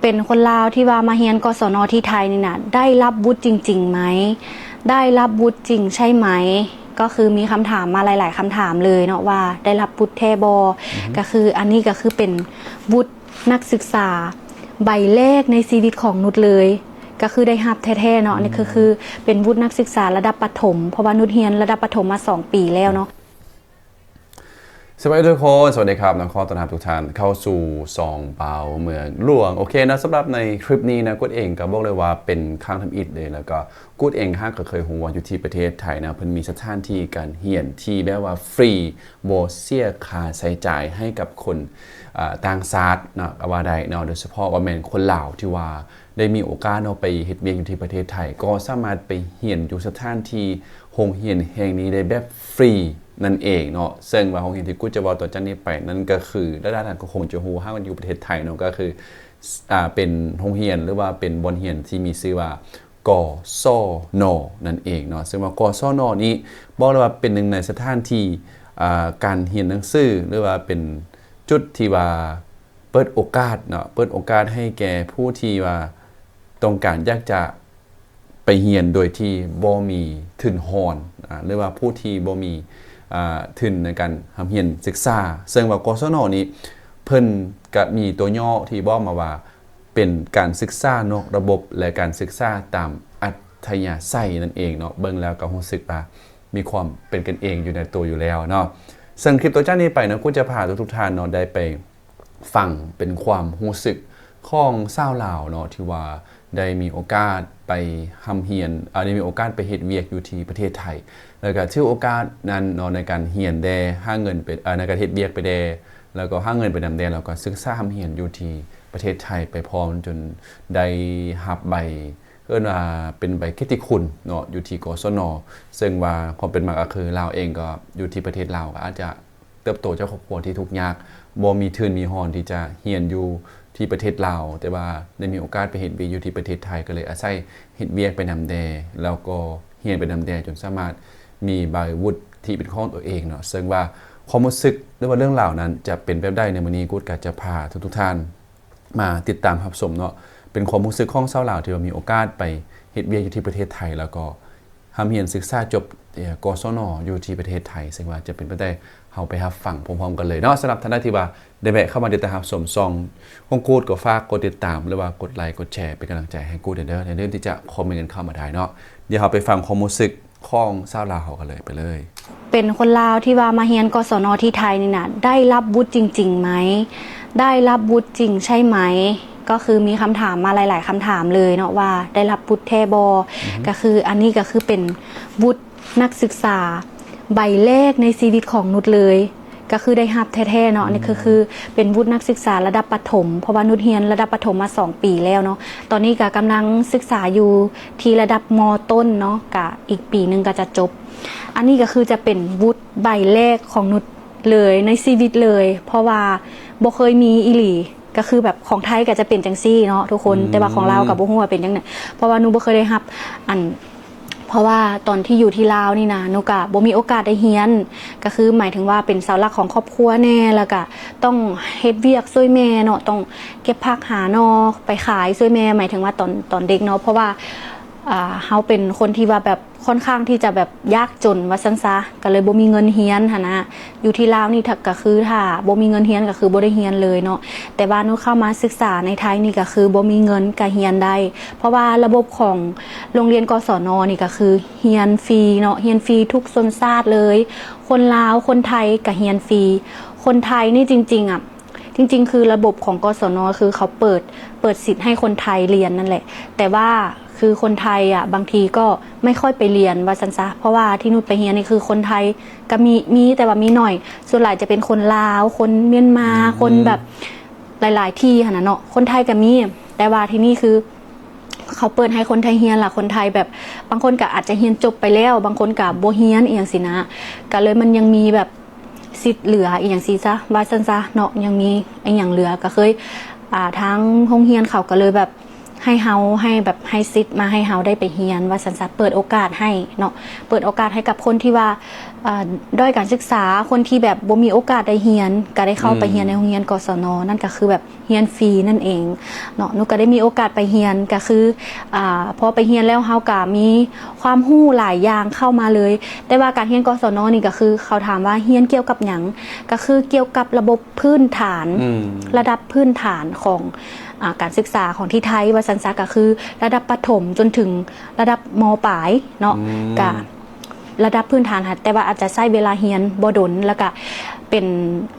ເປັນຄົນລາວທີ່ວ່າມາຮຽນ ກສນ ທີ່ໄທນີ້ນະ ໄດ້ຮັບວຸດຈິງໆໄໝ? ໄດ້ຮັບວຸດຈິງໃຊ່ໄໝ? ກໍຄືມີຄຳຖາມມາຫຼາຍໆຄຳຖາມເລີຍເນາະ ວ່າໄດ້ຮັບວຸດແທ້ບໍ່? ອືຮຶ ກໍຄືອັນນີ້ກໍຄືເປັນວຸດນັກສຶກສາໃບແລກໃນຊີວິດຂອງນຸດເລີຍ ກໍຄືໄດ້ຮັບແທ້ໆເນາະ. ອືມ ອັນນີ້ກໍຄືເປັນວຸດນັກສຶກສາລະດັບປະຖົມ ເພາະວ່ານຸດຮຽນລະດັບປະຖົມມາສອງປີແລ້ວເນາະ. ສະບາຍດີທຸກຄົນ ສະຫວັດດີຄັບ ແລະ ຂໍຕ້ອນຮັບທຸກທ່ານເຂົ້າສູ່ຊ່ອງບ່າວເມືອງຫຼວງ. ໂອເຄເນາະ ສຳລັບໃນຄລິບນີ້ນະ ກຸດເອງກໍບອກເລີຍວ່າເປັນຄັ້ງທຳອິດເລີຍ ແລ້ວກໍກຸດເອງຫາກກໍເຄີຍຮູ້ວ່າຢູ່ທີ່ປະເທດໄທນະ ເພິ່ນມີສະຖານທີ່ການຮຽນທີ່ແບບວ່າຟຣີ ບໍ່ເສຍຄ່າໃຊ້ຈ່າຍໃຫ້ກັບຄົນ ອາ ຕ່າງຊາດເນາະ ກໍວ່າໄດ້ເນາະ ໂດຍສະເພາະວ່າແມ່ນຄົນລາວທີ່ວ່າ ໄດ້ມີໂອກາດເນາະ ໄປເຮັດວຽກຢູ່ທີ່ປະເທດໄທ ກໍສາມາດໄປຮຽນຢູ່ສະຖານທີ່ໂຮງຮຽນແຫ່ງນີ້ໄດ້ແບບຟຣີນັ້ນເອງເນາະ. ເຊິ່ງວ່າໂຮງຮຽນທີ່ກຸດຈະເວົ້າຕໍ່ຈາກນີ້ໄປນັ້ນກໍຄື ຫຼາຍໆທ່ານກໍຄົງຈະຮູ້ ຫາກຢູ່ປະເທດໄທເນາະ ກໍຄື ອ່າ ເປັນໂຮງຮຽນ ຫຼືວ່າເປັນບ່ອນຮຽນທີ່ມີຊື່ວ່າ ກສນ ນັ້ນເອງເນາະ. ເຊິ່ງວ່າ ກສນ ນີ້ບອກເລີຍວ່າເປັນໜຶ່ງໃນສະຖານທີ່ ອ່າ ການຮຽນໜັງສື ຫຼືວ່າເປັນຈຸດທີ່ວ່າ ເປີດໂອກາດເນາະ ເປີດໂອກາດໃຫ້ແກ່ຜູ້ທີ່ວ່າຕ້ອງການຢາກຈະໄປຮຽນໂດຍທີ່ບໍ່ມີທຶນຮອນ ອາ ຫຼືວ່າຜູ້ທີ່ບໍ່ມີ ອາ ທຶນໃນການຮ່ຳຮຽນສຶກສາ. ເຊິ່ງວ່າ ກສນ ນີ້ ເພິ່ນກະມີຕົວຫຍໍ້ທີ່ບອກມາວ່າ ເປັນການສຶກສານອກລະບົບ ແລະ ການສຶກສາຕາມອັດທະຍາໄສນັ້ນເອງເນາະ. ເບິ່ງແລ້ວກໍຮູ້ສຶກວ່າມີຄວາມເປັນກັນເອງຢູ່ໃນໂຕຢູ່ແລ້ວເນາະ. ເຊິ່ງຄລິບຕໍ່ຈາກນີ້ໄປເນາະ ກຸດຈະພາທຸກໆທ່ານເນາະ ໄດ້ໄປ ຟັງເປັນຄວາມຮູ້ສຶກຂອງຊາວລາວເນາະ ທີ່ວ່າໄດ້ມີໂອກາດໄປຮ່ຳຮຽນ ເອີ ໄດ້ມີໂອກາດໄປເຮັດວຽກຢູ່ທີ່ປະເທດໄທ ແລ້ວກໍຖືໂອກາດນັ້ນເນາະ ໃນການຮຽນແດ່ ຫາເງິນໄປ ເອີ ໃນການເຮັດວຽກໄປແດ່ ແລ້ວກໍຫາເງິນໄປນຳແດ່ ແລ້ວກໍສຶກສາຮ່ຳຮຽນຢູ່ທີ່ປະເທດໄທໄປພ້ອມ ຈົນໄດ້ຮັບໃບ ເອີ້ນວ່າເປັນໃບກຽດຕິຄຸນເນາະ ຢູ່ທີ່ ກສນ ເຊິ່ງວ່າຄວາມເປັນມາກໍຄືລາວເອງກໍຢູ່ທີ່ປະເທດລາວ ກໍອາດຈະ ເຕີບໂຕຈາກຄອບຄົວທີ່ທຸກຍາກ ບໍ່ມີທຶນມີຮອນທີ່ຈະຮຽນຢູ່ທີ່ປະເທດລາວ ແຕ່ວ່າໄດ້ມີໂອກາດໄປເຮັດວຽກຢູ່ທີ່ປະເທດໄທ ກໍເລີຍອາໄສເຮັດວຽກໄປນຳແດ່ ແລ້ວກໍຮຽນໄປນຳແດ່ ຈົນສາມາດມີໃບວຸດທີ່ເປັນຂອງຕົວເອງເນາະ. ເຊິ່ງວ່າຄວາມຮູ້ສຶກ ຫຼືວ່າເລື່ອງລາວນັ້ນຈະເປັນແບບໃດ ໃນມື້ນີ້ກຸດກໍຈະພາທຸກໆທ່ານ ມາຕິດຕາມຮັບຊົມເນາະ ເປັນຄວາມຮູ້ສຶກຂອງຊາວລາວທີ່ວ່າມີໂອກາດໄປເຮັດວຽກຢູ່ທີ່ປະເທດໄທ ແລ້ວກໍຮ່ຳຮຽນສຶກສາຈົບ ເອີ ກສນ ຢູ່ທີ່ປະເທດໄທ ເຊິ່ງວ່າຈະເປັນແບບໃດ ເຮົາໄປຮັບຟັງພ້ອມໆກັນເລີຍເນາະ. ສຳລັບທ່ານໃດທີ່ວ່າໄດ້ແວະເຂົ້າມາຕິດຕາມຮັບຊົມຊ່ອງຂອງກູດ ກໍຝາກກົດຕິດຕາມ ຫຼືວ່າກົດໄລກົດແຊເປັນກຳລັງໃຈໃຫ້ກູດແດ່ເດີ ຢ່າລືມທີ່ຈະຄອມເມັນກັນເຂົ້າມາໄດ້ເນາະ. ດຽວເຮົາໄປຟັງຄວາມຮູ້ສຶກ ຂອງຊາວລາວເຮົາກັນເລີຍ ໄປເລີຍ. ເປັນຄົນລາວທີ່ວ່າມາຮຽນ ກສນ ທີ່ໄທນີ້ນະ ໄດ້ຮັບວຸດຈິງໆໄໝ? ໄດ້ຮັບວຸດຈິງໃຊ່ໄໝ? ກໍຄືມີຄຳຖາມມາຫຼາຍໆຄຳຖາມເລີຍເນາະ ວ່າໄດ້ຮັບວຸດແທ້ບໍ່? ອືຮຶ ກໍຄືອັນນີ້ກໍຄືເປັນວຸດນັກສຶກສາໃບແລກໃນຊີວິດຂອງນຸດເລີຍ. ກໍຄືໄດ້ຮັບແທ້ໆເນາະ. ອືມ ອັນນີ້ກໍຄືເປັນວຸດນັກສຶກສາລະດັບປະຖົມ ເພາະວ່ານຸດຮຽນລະດັບປະຖົມມາສອງປີແລ້ວເນາະ. ຕອນນີ້ກໍກຳລັງສຶກສາຢູ່ທີ່ລະດັບ ມ.ຕົ້ນ ເນາະ ກະອີກປີໜຶ່ງກໍຈະຈົບ. ອັນນີ້ກໍຄືຈະເປັນວຸດໃບແລກຂອງນຸດເລີຍ ໃນຊີວິດເລີຍ ເພາະວ່າບໍ່ເຄີຍມີອີ່ຫຼີ. ກໍຄືແບບຂອງໄທກໍຈະເປັນຈັ່ງຊີ້ເນາະທຸກຄົນ ອືມ ແຕ່ວ່າຂອງລາວກໍບໍ່ຮູ້ວ່າເປັນຈັ່ງໃດ ເພາະວ່າໜູບໍ່ເຄີຍໄດ້ຮັບ ອັນ ເພາະວ່າຕອນທີ່ຢູ່ທີ່ລາວນີ້ນະ ໜູກະບໍ່ມີໂອກາດໄດ້ຮຽນ ກໍຄືໝາຍເຖິງວ່າເປັນເສົາຫຼັກຂອງຄອບຄົວແດ່ ແລ້ວກະຕ້ອງເຮັດວຽກຊ່ວຍແມ່ເນາະ ຕ້ອງເກັບຜັກຫາໜໍ່ໄປຂາຍຊ່ວຍແມ່ ໝາຍເຖິງວ່າຕອນ ຕອນເດັກເນາະ ເພາະວ່າ ອ່າ ເຮົາເປັນຄົນທີ່ວ່າແບບ ຄ່ອນຂ້າງທີ່ຈະແບບຍາກຈົນວ່າຊັ້ນຊະ ກໍເລີຍບໍ່ມີເງິນຮຽນຫັ້ນນະ. ຢູ່ທີ່ລາວນີ້ ຖ້າ ກໍຄືຖ້າບໍ່ມີເງິນຮຽນກໍຄືບໍ່ໄດ້ຮຽນເລີຍເນາະ ແຕ່ວ່າໜູເຂົ້າມາສຶກສາໃນໄທນີ້ກໍຄືບໍ່ມີເງິນກໍຮຽນໄດ້ ເພາະວ່າລະບົບຂອງໂຮງຮຽນ ກສນ ນີ້ກໍຄືຮຽນຟຣີເນາະ ຮຽນຟຣີທຸກຊົນຊາດເລີຍ ຄົນລາວ ຄົນໄທກໍຮຽນຟຣີ. ຄົນໄທນີ້ຈິງໆອະ ຈິງໆ ຄືລະບົບຂອງ ກສນ ຄືເຂົາເປີດ ເປີດສິດໃຫ້ຄົນໄທຮຽນນັ້ນແຫຼະ ແຕ່ວ່າຄືຄົນໄທອະ ບາງທີກໍໄມ່ຄ່ອຍໄປຮຽນວ່າຊັ້ນຊະ ເພາະວ່າທີ່ນຸດໄປຮຽນນີ້ຄືຄົນໄທກໍມີ ມີ ແຕ່ວ່າມີໜ້ອຍ ສ່ວນຫຼາຍຈະເປັນຄົນລາວ ຄົນມຽນມາ ອືມ ຄົນແບບຫຼາຍໆທີ່ຫັ້ນນະເນາະ ຄົນໄທກໍມີ ແຕ່ວ່າທີ່ນີ້ຄືເຂົາເປີດໃຫ້ຄົນໄທຮຽນ ລະຄົນໄທແບບ ບາງຄົນກໍອາດຈະຮຽນຈົບໄປແລ້ວ ບາງຄົນກໍບໍ່ຮຽນອີ່ຫຍັງຊີ້ນະ ກໍເລີຍມັນຍັງມີແບບ ສິດເຫຼືອອີ່ຫຍັງຊີ້ຊະ ວ່າຊັ້ນຊະເນາະ ຍັງມີອີ່ຫຍັງເຫຼືອ ກໍເຄີຍ ອ່າ ທາງໂຮງຮຽນເຂົາກໍເລີຍແບບໃຫ້ເຮົາ ໃຫ້ແບບໃຫ້ສິດມາໃຫ້ເຮົາໄດ້ໄປຮຽນວ່າຊັ້ນຊະ ເປີດໂອກາດໃຫ້ເນາະ ເປີດໂອກາດໃຫ້ກັບຄົນທີ່ວ່າ ອ່າ ດ້ອຍການສຶກສາ ຄົນທີ່ແບບບໍ່ມີໂອກາດໄດ້ຮຽນ ກໍໄດ້ເຂົ້າໄປຮຽນໃນໂຮງຮຽນ ກສນ ນັ້ນກໍຄືແບບຮຽນຟຣີນັ້ນເອງເນາະ. ໜູກໍໄດ້ມີໂອກາດໄປຮຽນ ກໍຄື ອ່າ ພໍໄປຮຽນແລ້ວເຮົາກໍມີຄວາມຮູ້ຫຼາຍຢ່າງເຂົ້າມາເລີຍ. ແຕ່ວ່າການຮຽນ ກສນ ນີ້ກໍຄືເຂົາຖາມວ່າຮຽນກ່ຽວກັບຫຍັງ ກໍຄືກ່ຽວກັບລະບົບພື້ນຖານ ລະດັບພື້ນຖານຂອງ ອ່າ ການສຶກສາຂອງທີ່ໄທວ່າຊັ້ນຊະ ກໍຄືລະດັບປະຖົມຈົນເຖິງລະດັບ ມ.ປາຍເນາະ ກະ ລະດັບພື້ນຖານຫັ້ນ ແຕ່ວ່າອາດຈະໃຊ້ເວລາຮຽນບໍ່ດົນ ແລ້ວກະເປັນ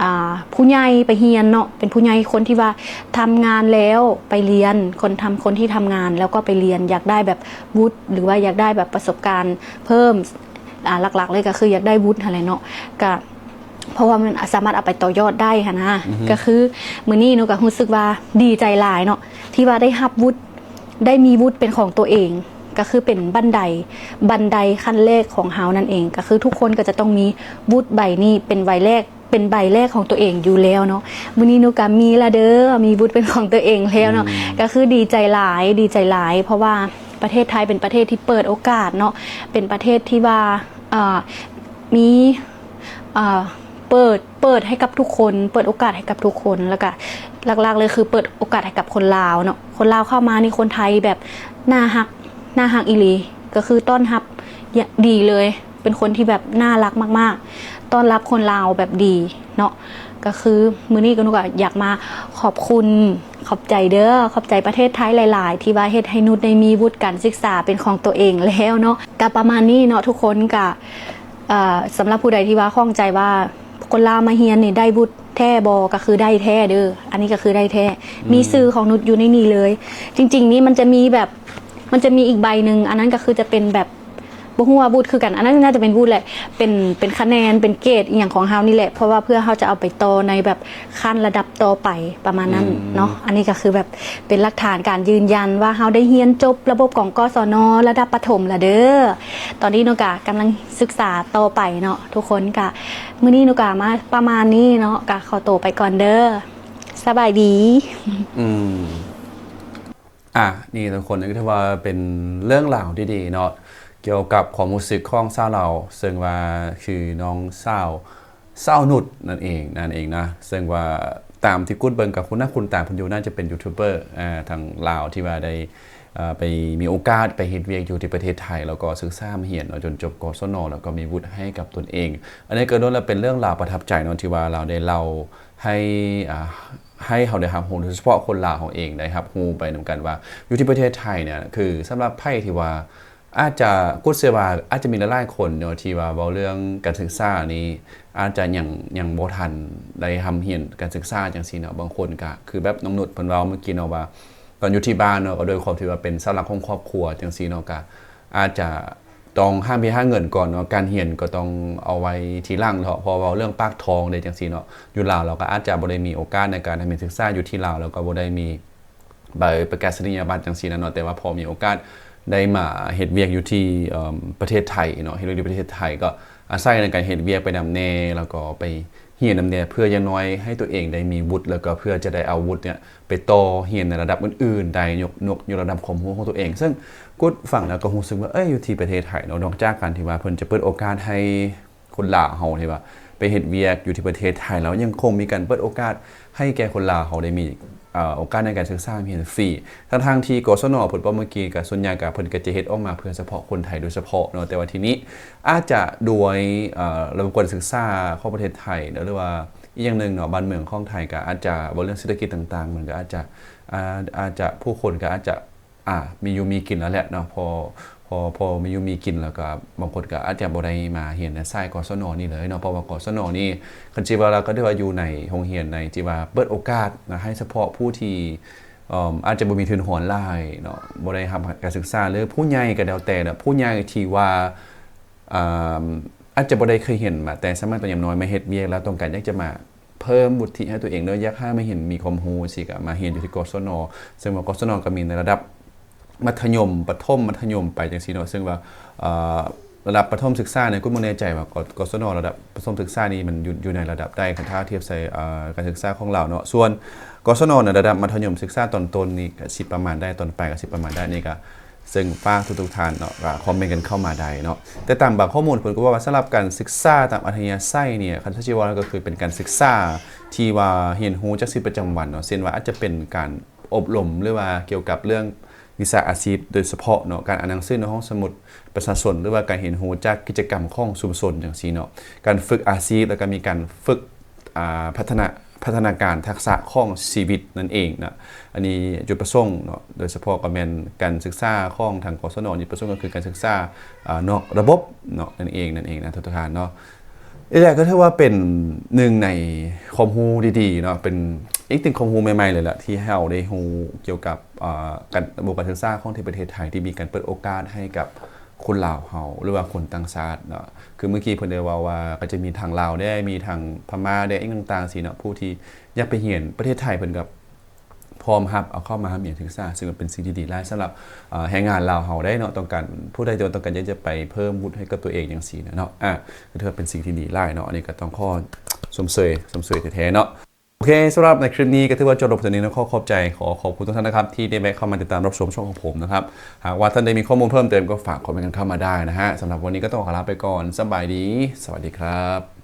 ອ່າ ຜູ້ໃຫຍ່ໄປຮຽນເນາະ ເປັນຜູ້ໃຫຍ່ ຄົນທີ່ວ່າທຳງານແລ້ວໄປຮຽນ ຄົນທຳ ຄົນທີ່ທຳງານແລ້ວກໍໄປຮຽນ ຢາກໄດ້ແບບວຸດ ຫຼືວ່າຢາກໄດ້ແບບປະສົບການເພີ່ມ ອ່າ ຫຼັກໆເລີຍກໍຄືຢາກໄດ້ວຸດຫັ້ນແຫຼະເນາະ ກະ ເພາະວ່າມັນສາມາດເອົາໄປຕໍ່ຍອດໄດ້ຫັ້ນນະ. ກໍຄືມື້ນີ້ໜູກໍຮູ້ສຶກວ່າດີໃຈຫຼາຍເນາະ ທີ່ວ່າໄດ້ຮັບວຸດ ໄດ້ມີວຸດເປັນຂອງຕົວເອງ ກໍຄືເປັນບັນໄດ ບັນໄດຂັ້ນແລກຂອງເຮົານັ້ນເອງ. ກໍຄືທຸກຄົນກໍຈະຕ້ອງມີວຸດໃບນີ້ເປັນໃບແລກ ເປັນໃບແລກຂອງຕົວເອງຢູ່ແລ້ວເນາະ. ມື້ນີ້ໜູກໍມີລະເດີ ມີວຸດເປັນຂອງຕົວເອງແລ້ວເນາະ ກໍຄືດີໃຈຫຼາຍ ດີໃຈຫຼາຍ ເພາະວ່າປະເທດໄທເປັນປະເທດທີ່ເປີດໂອກາດເນາະ ເປັນປະເທດທີ່ວ່າ ເອີ ມີ ເອີ ເປີດ ເປີດໃຫ້ກັບທຸກຄົນ ເປີດໂອກາດໃຫ້ກັບທຸກຄົນ ແລ້ວກະຫຼັກໆເລີຍຄືເປີດໂອກາດໃຫ້ກັບຄົນລາວເນາະ. ຄົນລາວເຂົ້າມານີ້ ຄົນໄທແບບໜ້າຮັກ ໜ້າຮັກອີ່ຫຼີ ກໍຄືຕ້ອນຮັບ ຍ- ດີເລີຍ ເປັນຄົນທີ່ແບບໜ້າຮັກມາກໆ ຕ້ອນຮັບຄົນລາວແບບດີເນາະ. ກໍຄືມື້ນີ້ກໍໜູກໍຢາກມາຂອບຄຸນ ຂອບໃຈເດີ ຂອບໃຈປະເທດໄທຫຼາຍໆ ທີ່ວ່າເຮັດໃຫ້ນຸດໄດ້ມີວຸດການສຶກສາເປັນຂອງຕົວເອງແລ້ວເນາະ. ກໍປະມານນີ້ເນາະທຸກຄົນ ກໍ ເອີ ສຳລັບຜູ້ໃດທີ່ວ່າຂ້ອງໃຈວ່າຄົນລາວມາຮຽນນີ້ໄດ້ວຸດແທ້ບໍ່ ກໍຄືໄດ້ແທ້ເດີ ອັນນີ້ກໍຄືໄດ້ແທ້ ມີຊື່ຂອງນຸດຢູ່ໃນນີ້ເລີຍ. ຈິງໆນີ້ມັນຈະມີແບບ ມັນຈະມີອີກໃບໜຶ່ງ ອັນນັ້ນກໍຄືຈະເປັນແບບ ບໍ່ຮູ້ວ່າວຸດຄືກັນ ອັນນັ້ນໜ້າຈະເປັນວຸດແຫຼະ ເປັນ ເປັນຄະແນນ ເປັນເກຣດອີ່ຫຍັງຂອງເຮົານີ້ແຫຼະ ເພາະວ່າເພື່ອເຮົາຈະເອົາໄປຕໍ່ໃນແບບຂັ້ນລະດັບຕໍ່ໄປ ປະມານນັ້ນເນາະ. ອັນນີ້ກໍຄືແບບເປັນຫຼັກຖານການຢືນຢັນວ່າເຮົາໄດ້ຮຽນຈົບລະບົບຂອງ ກສນ ລະດັບປະຖົມລະເດີ. ຕອນນີ້ໜູກະກຳລັງສຶກສາຕໍ່ໄປເນາະທຸກຄົນ. ກະມື້ນີ້ໜູກະມາປະມານນີ້ເນາະ ກະຂໍໂຕໄປກ່ອນເດີ ສະບາຍດີ. ອືມ ອ່າ ນີ້ທຸກຄົນ ນີ້ກໍຖືວ່າເປັນເລື່ອງລາວທີ່ດີເນາະ ກ່ຽວກັບຄວາມຮູ້ສຶກຂອງຊາວລາວ ເຊິ່ງວ່າຄືນ້ອງສາວ ສາວນຸດນັ້ນເອງ ນັ້ນເອງນະ. ເຊິ່ງວ່າຕາມທີ່ກຸດເບິ່ງກໍຄຸ້ນໜ້າຄຸ້ນຕາເພິ່ນຢູ່ ໜ້າຈະເປັນຢູທູບເບີ ອ່າ ທາງລາວທີ່ວ່າໄດ້ ອ່າ ໄປມີໂອກາດໄປເຮັດວຽກຢູ່ທີ່ປະເທດໄທ ແລ້ວກໍສຶກສາຮຽນເນາະ ຈົນຈົບ ກສນ ແລ້ວກໍມີວຸດໃຫ້ກັບຕົນເອງ. ອັນນີ້ກໍລ້ວນແລ້ວເປັນເລື່ອງລາວປະທັບໃຈເນາະ ທີ່ວ່າລາວໄດ້ເລົ່າໃຫ້ ອ່າ ໃຫ້ເຮົາໄດ້ຮັບຮູ້ ໂດຍສະເພາະຄົນລາວເຮົາເອງໄດ້ຮັບຮູ້ໄປນຳກັນວ່າ ຢູ່ທີ່ປະເທດໄທເນ່ຍ ຄືສຳລັບໃຜທີ່ວ່າອາດຈະ ກຸດເຊື່ອວ່າອາດຈະມີຫຼາຍໆຄົນເນາະ ທີ່ວ່າເວົ້າເລື່ອງການສຶກສານີ້ ອາດຈະຍັງ ຍັງບໍ່ທັນໄດ້ຮ່ຳຮຽນການສຶກສາຈັ່ງຊີ້ເນາະ. ບາງຄົນກະຄືແບບນ້ອງນຸດເພິ່ນເວົ້າເມື່ອກີ້ເນາະວ່າ ຕອນຢູ່ທີ່ບ້ານເນາະ ກໍດ້ວຍຄວາມທີ່ວ່າເປັນເສົາຫຼັກຂອງຄອບຄົວຈັ່ງຊີ້ເນາະ ກະອາດຈະ ຕ້ອງຫາເວຍຫາເງິນກ່ອນເນາະ ການຮຽນກໍຕ້ອງເອົາໄວ້ທີຫຼັງເນາະ ເພາະເວົ້າເລື່ອງປາກທ້ອງເດ້ຈັ່ງຊີ້ເນາະ. ຢູ່ລາວເຮົາກໍອາດຈະບໍ່ໄດ້ມີໂອກາດໃນການທຳຮຽນສຶກສາຢູ່ທີ່ລາວ ແລ້ວກໍບໍ່ໄດ້ມີໃບປະກາສະນີຍະບັດຈັ່ງຊີ້ນະເນາະ ແຕ່ວ່າພໍມີໂອກາດໄດ້ມາເຮັດວຽກຢູ່ທີ່ ເອີ່ມ ປະເທດໄທເນາະ ເຮັດວຽກຢູ່ປະເທດໄທ ກໍອາໄສໃນການເຮັດວຽກໄປນຳແດ່ ແລ້ວກໍໄປຮຽນນຳແດ່ ເພື່ອຢ່າງໜ້ອຍໃຫ້ຕົວເອງໄດ້ມີວຸດ ແລ້ວກໍເພື່ອຈະໄດ້ເອົາວຸດເນີ້ຍ ໄປຕໍ່ຮຽນໃນລະດັບອື່ນໆໄດ້ ຍົກ ຍົກ ຍົກລະດັບຄວາມຮູ້ຂອງຕົວເອງ. ເຊິ່ງກຸດຟັງແລ້ວກໍຮູ້ສຶກວ່າ ເອີຍ ຢູ່ທີ່ປະເທດໄທເນາະ ນອກຈາກການທີ່ວ່າເພິ່ນຈະເປີດໂອກາດໃຫ້ຄົນລາວເຮົາທີ່ວ່າໄປເຮັດວຽກຢູ່ທີ່ປະເທດໄທແລ້ວ ຍັງຄົງມີການເປີດໂອກາດໃຫ້ແກ່ຄົນລາວເຮົາໄດ້ມີ ເອີ່ ໂອກາດໃນການສຶກສາຮຽນຟຣີ ທັງໆທີ່ ກສນ ເພິ່ນເວົ້າເມື່ອກີ້ ກໍສ່ວນໃຫຍ່ກໍເພິ່ນກໍຈະເຮັດອອກມາເພື່ອສະເພາະຄົນໄທໂດຍສະເພາະເນາະ. ແຕ່ວ່າທີນີ້ອາດຈະດ້ວຍ ເອີ່ ລະບົບການສຶກສາຂອງປະເທດໄທເນາະ ຫຼືວ່າ ອີກຢ່າງໜຶ່ງເນາະ ບ້ານເມືອງຂອງໄທກໍອາດຈະ ເວົ້າເລື່ອງເສດຖະກິດຕ່າງໆ ມັນກໍອາດຈະ ອາ ອາດຈະ ຜູ້ຄົນກໍອາດຈະ ອາ ມີຢູ່ມີກິນແລ້ວແຫຼະເນາະ ພໍ ພໍ ພໍມີຢູ່ມີກິນແລ້ວກໍ ບາງຄົນກໍອາດຈະບໍ່ໄດ້ມາຮຽນໃນສາຍ ກສນ ນີ້ເລີຍເນາະ ເພາະວ່າ ກສນ ນີ້ ຄັນຊິວ່າແລ້ວກໍຖືວ່າຢູ່ໃນໂຮງຮຽນໃນທີ່ວ່າເປີດໂອກາດນະ ໃຫ້ສະເພາະຜູ້ທີ່ ເອີ່ມ ອາດຈະບໍ່ມີທຶນຮອນຫຼາຍເນາະ ບໍ່ໄດ້ຮັບການສຶກສາ ຫຼືຜູ້ໃຫຍ່ກໍແລ້ວແຕ່ນະ ຜູ້ໃຫຍ່ທີ່ວ່າ ອ່າ ອາດຈະບໍ່ໄດ້ເຄີຍຮຽນມາແຕ່ສະໄໝຕອນຍັງນ້ອຍ ມາເຮັດວຽກແລ້ວຕ້ອງການຢາກຈະມາເພີ່ມວຸດທິໃຫ້ຕົວເອງເນາະ ຢາກໃຫ້ມາຮຽນ ມີຄວາມຮູ້ ຊິກະມາຮຽນຢູ່ທີ່ ກສນ ເຊິ່ງວ່າ ກສນ ກໍມີໃນລະດັບມັດທະຍົມ ປະຖົມ ມັດທະຍົມໄປຈັ່ງຊີ້ເນາະ ເຊິ່ງວ່າ ເອີ່ ລະດັບປະຖົມສຶກສານີ້ ກຸດບໍ່ແນ່ໃຈວ່າ ກ ກສນ ລະດັບປະຖົມສຶກສານີ້ມັນຢູ່ ຢູ່ໃນລະດັບໃດ ຄັນຖ້າທຽບໃສ່ ເອີ່ ການສຶກສາຂອງລາວເນາະ ສ່ວນ ກສນ ໃນລະດັບມັດທະຍົມສຶກສາຕອນຕົ້ນນີ້ກໍຊິປະມານໃດ ຕອນປາຍກໍຊິປະມານໃດ ນີ້ກໍ ເຊິ່ງຝາກທຸກໆທ່ານເນາະ ກໍຄອມເມັນກັນເຂົ້າມາໄດ້ເນາະ. ແຕ່ຕາມບາງຂໍ້ມູນເພິ່ນກໍເວົ້າວ່າ ສຳລັບການສຶກສາຕາມອັດທະຍາໄສນີ້ ຄັນຊິເວົ້າກໍຄືເປັນການສຶກສາທີ່ວ່າຮຽນຮູ້ຈາກຊີວິດປະຈຳວັນເນາະ ເຊັ່ນວ່າອາດຈະເປັນການອົບຮົມ ຫຼືວ່າກ່ຽວກັບເລື່ອງວິຊາອາຊີບໂດຍສະເພາະເນາະ ການອ່ານໜັງສືໃນຫ້ອງສະໝຸດປະຊາຊົນ ຫຼືວ່າການຮຽນຮູ້ຈາກກິດຈະກຳຂອງຊຸມຊົນຈັ່ງຊີ້ເນາະ ການຝຶກອາຊີບ ແລ້ວກໍມີການຝຶກ ອ່າ ພັດທະນາ ພັດທະນາການທັກສະຂອງຊີວິດນັ້ນເອງນະ. ອັນນີ້ຈຸດປະສົງເນາະ ໂດຍສະເພາະກໍແມ່ນການສຶກສາຂອງທາງ ກສນ ຈຸດປະສົງກໍຄືການສຶກສາ ອ່າ ນອກລະບົບເນາະ ນັ້ນເອງ ນັ້ນເອງນະທຸກໆທ່ານເນາະ. ນີ້ແຫຼະກໍຖືວ່າເປັນໜຶ່ງໃນຄວາມຮູ້ດີໆເນາະ ເປັນອີກໜຶ່ງຄວາມຮູ້ໃໝ່ໆເລີຍລະ ທີ່ເຮົາໄດ້ຮູ້ກ່ຽວກັບ ອ່າ ການ ລະບົບການສຶກສາຂອງທີ່ປະເທດໄທ ທີ່ມີການເປີດໂອກາດໃຫ້ກັບ ຄົນລາວເຮົາ ຫຼືວ່າຄົນຕ່າງຊາດເນາະ. ຄືເມື່ອກີ້ເພິ່ນໄດ້ເວົ້າວ່າ ກໍຈະມີທັງລາວແດ່ ມີທັງພະມ້າແດ່ ອີ່ຫຍັງຕ່າງໆຊີ້ເນາະ ຜູ້ທີ່ຢາກໄປຮຽນ ປະເທດໄທເພິ່ນກໍພ້ອມຮັບເອົາເຂົ້າມາຮຽນສຶກສາ ເຊິ່ງກໍເປັນສິ່ງທີ່ດີຫຼາຍສຳລັບ ເອ່ອ ແຮງງານລາວເຮົາໄດ້ເນາະ ຕ້ອງການ ຜູ້ໃດທີ່ວ່າຕ້ອງການຢາກຈະໄປເພີ່ມວຸດໃຫ້ກັບຕົວເອງຈັ່ງຊີ້ນະເນາະ. ອາ ກໍຖືວ່າເປັນສິ່ງທີ່ດີຫຼາຍເນາະ ອັນນີ້ກໍຕ້ອງຂໍຊົມເຊີຍ ຊົມເຊີຍແທ້ໆເນາະ. ໂອເຄ ສຳລັບໃນຄລິບນີ້ກໍຖືວ່າຈົບລົງເທົ່ານີ້ນະ. ຂໍຂອບໃຈ ຂໍຂອບຄຸນທຸກທ່ານນະຄັບ ທີ່ໄດ້ແວະເຂົ້າມາຕິດຕາມຮັບຊົມຊ່ອງຂອງຜົມນະຄັບ. ຫາກວ່າທ່ານໃດມີຂໍ້ມູນເພີ່ມເຕີມ ກໍຝາກຄອມເມັນກັນເຂົ້າມາໄດ້ນະຮະ. ສຳລັບວັນນີ້ກໍຕ້ອງຂໍລາໄປກ່ອນ. ສະບາຍດີ. ສະຫວັດດີຄັບ.